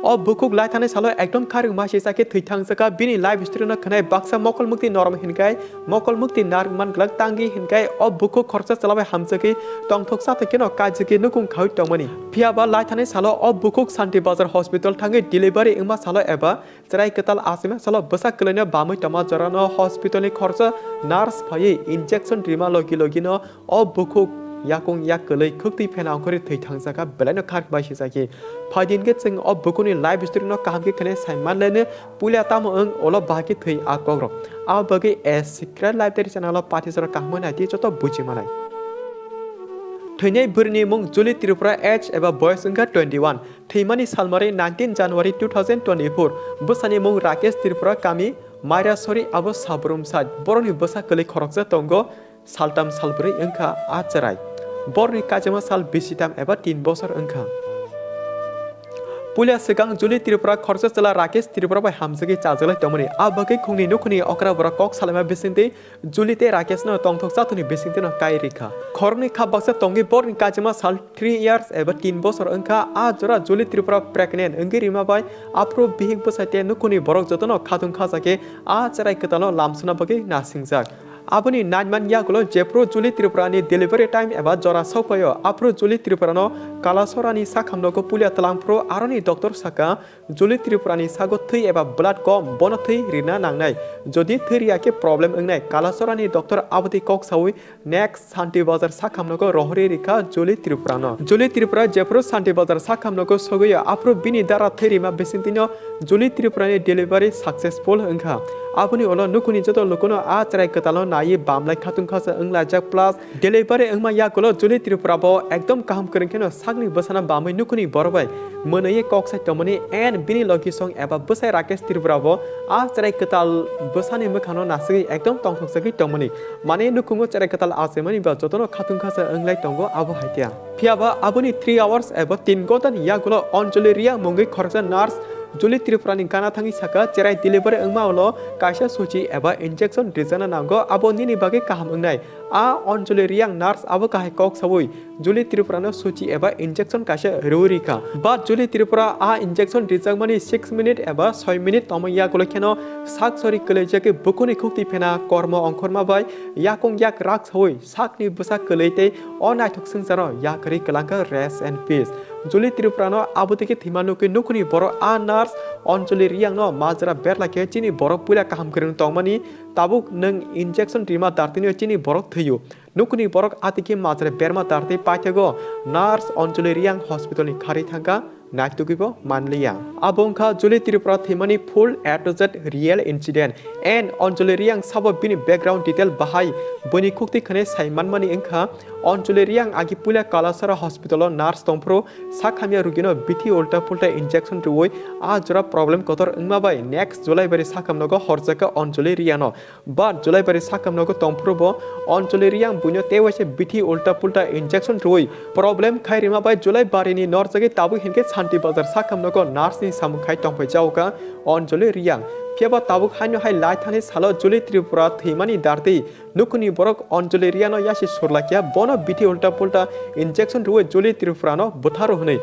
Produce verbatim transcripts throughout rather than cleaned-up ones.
O bukhuk laithani salo ekdom kharwi masi chakhe thwi thangjakha. Bini life story no khwnai baksa mokol mukti norom hinkai mokol mukti narwk man glak tangwi hinkai o bukhuk khoroksa chwla bai hamjagwi tongthok chathok kheno kaijagwi nukung khaui tongmani. Phiyaba laithani salo o bukhuk Santi Bazar hospital thangwi delivery wngma salo eba chwrai kwtal achaima salo bwsa kwlaino bamwi tongma jorano hospital ni khoroksa nurse phaiwi injection rima logi logino o bukhuk yakung yak kwlwi khwktwi phena ongkhorwi thwi thangjakha, belaino kharkbai sijagwi. Phaidi hinkhe chwng o bukhukni life story no kaham khe khwnai sai manlaino, puila tamo wng ulo bahai khe thwi a kokrok. Abo bagwi A Secret Life Diary channel o pathi jora kaham naidi joto buji manai. Thwinai bwrwini mung Juli Tripura, age eba boyos wngkha twenty one. Thwimani salmari nineteen January two thousand twenty four. Bwsani mung Rakesh Tripura, kami Mairasori, abo Sabrum side. Borokni bwsa kwlwi khoroksa tongo, saltam salbrwi wngkha a chwrai. Borokni kaijakma sal bisitam eba tin bosor wngkha. Puila swkang Juli Tripura khoroksa chwla Rakesh Tripura bai hamjagwi chajaklai tongmani. A bagwi khungni nukhuni okra bora kok salaima bisingtwi Juli tei Rakesh no tongthok chathokni bisingtwi no kai rikha. Khoroknwi kha baksa tongwi borokni kaijakma sal three years eba tin bosor wngkha. A jora Juli Tripura pregnant wngwi rima bai aphuru bihik bwsai tei nukhuni borok jotono khatung khajakhe a chwrai kwtalno lamsuna bagwi nasingjak. Aboni nine month yagulo jephuru Juli Tripurani delivery time eba jora sokphaio, aphuru Juli Tripurano Kalasorani sakhamnogo pulia twlangphuru aroni doctor saka, Juli Tripurani sago thwi eba blood kom, bono thwi rina nangnai. Jodi thwi riya khe problem wngnai. Kalasorani doctor abotwi kok saui next Santi Bazar sakhamnogo rohorwi rikha Juli Tripurano. Juli Tripura jephuru Santi Bazar sakhamnogo sogwi aphuru bini dara thwi rima bisingtwino Juli Tripurani delivery successful wngkha. Aboni ulo nukhuni joto lukuno a chwrai kwtalno naiwi bamlai khatung khasa wnglaijak plus delivery wngma yagulo Juli Tripura bo ekdom kaham kwrwng kheno sakni bwsano bamwi nukhuni borok bai mwnwi kok sai tongmani and bini logi song eba bwsai Rakesh Tripura bo a chwrai kwtal bwsani mwkhangno nasugwi ekdom tongthokjagwi tongmani. Mane nukhungo chwrai kwtal achaimani ba jotono khatung khasa wnglai tongo abo hai khe. Phiyaba aboni three hours eba tin ghonta ni yagulo Anjali Reang mungwi khoroksa nurse Juli Tripura ni gana thangwi saka, chwrai delivery wngma ulo kaisa suchi eba injection rijana nango, abo nini bagwi kaham wngnai. A Anjali Reang nurse abo kahai kok saui Juli Tripura no suchi eba injection kaisa rwi rikha. But Juli Tripura a injection rijakmani six minute eba soi minute tongma yagulo kheno sak sori kwlaijagwi bukhuni khukti phena kormo ongkhorma bai yakung yak rak saui sakni bwsa kwlwi tei o naithok swngcharno yakarwi kwlangkha, rest in peace. Juli Tripura no abotwi khe thwima nukwi nukhuni borok a nurse Anjali Reang no majra berla khe chini borok puila kaham kwrwng tongmani, tabuk nwng injection rima dartwino chini borok thwio. Nukhuni borok atwikhe majra berma dartwi paithago nurse Anjali Reang hospital ni kharwi thangkha, naitugwibo manliya. Abo wngkha Juli Tripura thwimani full A to Z real incident and Anjali Reang sabo bini background detail bahai buini khukti khwnai sai manmani wngkha. Anjali Reang agi puila Kalasara hospital o nurse tongphuru sak hamya rugino bithi ulta pulta injection rwui a jora problem kotor wngma bai next July bari sakhamnogo horjakha Anjali Reang no. But Julaibari sakhamnogo tongphuru bo Anjali Reang buino tei waisa bithi ulta pulta injection rwui problem khai rima bai Julaibari ni norjagwi tabuk hinkhe Santi Bazar sakhamnogo nurse ni samung khai tongphai jaokha Anjali Reang. Phiyaba tabuk haino hai lai thani salo Juli Tripura thwimani dartwi nukhuni borok Anjali Reang no yasi surlakya, bono bithi ulta pulta injection rwui Juli Tripura no bwtharo hwnwi.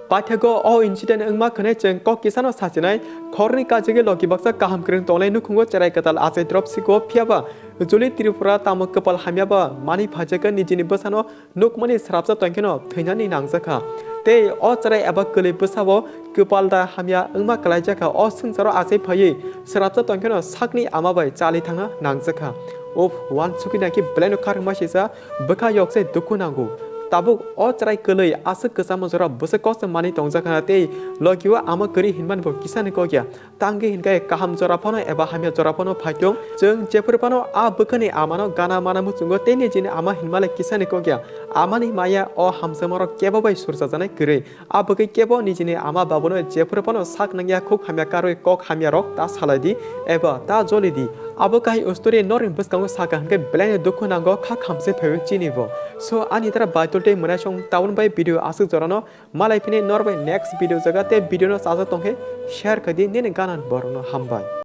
Paithago o incident wngma khwnai chwng kok kisano sachinai, khorni kajagwi logi baksa kaham kwrwng tongnai nukhungo cherai kwtal achai drop siko, phiyaba Juli Tripura tamo kwpal hamyaba manwi phaijakha, nijini bwsano nukmani srapsa tongkheno thwinani nangjakha. Tei o cherai eba kwlwi bwsabo kwpal da hamya wngma kwlaijakha, o swngcharo achai phaiwi srapsa tongkheno sakni ama bai chali thangna nangjakha. Uff, uansukwi naikhe belaino kharwngma sisa. Bwkha yok se dukhu nango. Tabuk o chwrai kwlwi aswk kwchama jora bwswk kosto manwi tongjakha tei logi o ama kwrwi hinmani bo kisani kok ya. Tangwi hinkhe kaham jora phano eba hamya jora phano phaitung. Chwng jephuru phano a bwkhani amano gana mana muchungo tei nijini ama hinmale kisani kok ya. Amani maya o hamjakmarok kebo bai surchajaknai kwrwi. A bagwi kebo nijini ama babuno jephuru phano sak nangya, khuk hamya karwi kok hamyarok ta salai di eba ta joli di. Abo kahai ustori norni bwskango saka hinkhe belaino dukhu nango, kha khamse phaio chini bo. So ani dara Baitul tei mwnaisong tabun bai video aswk jorano malai phini norbai next video jaga tei video no chajak tongkhe share khai di nini ganan borokno hambai.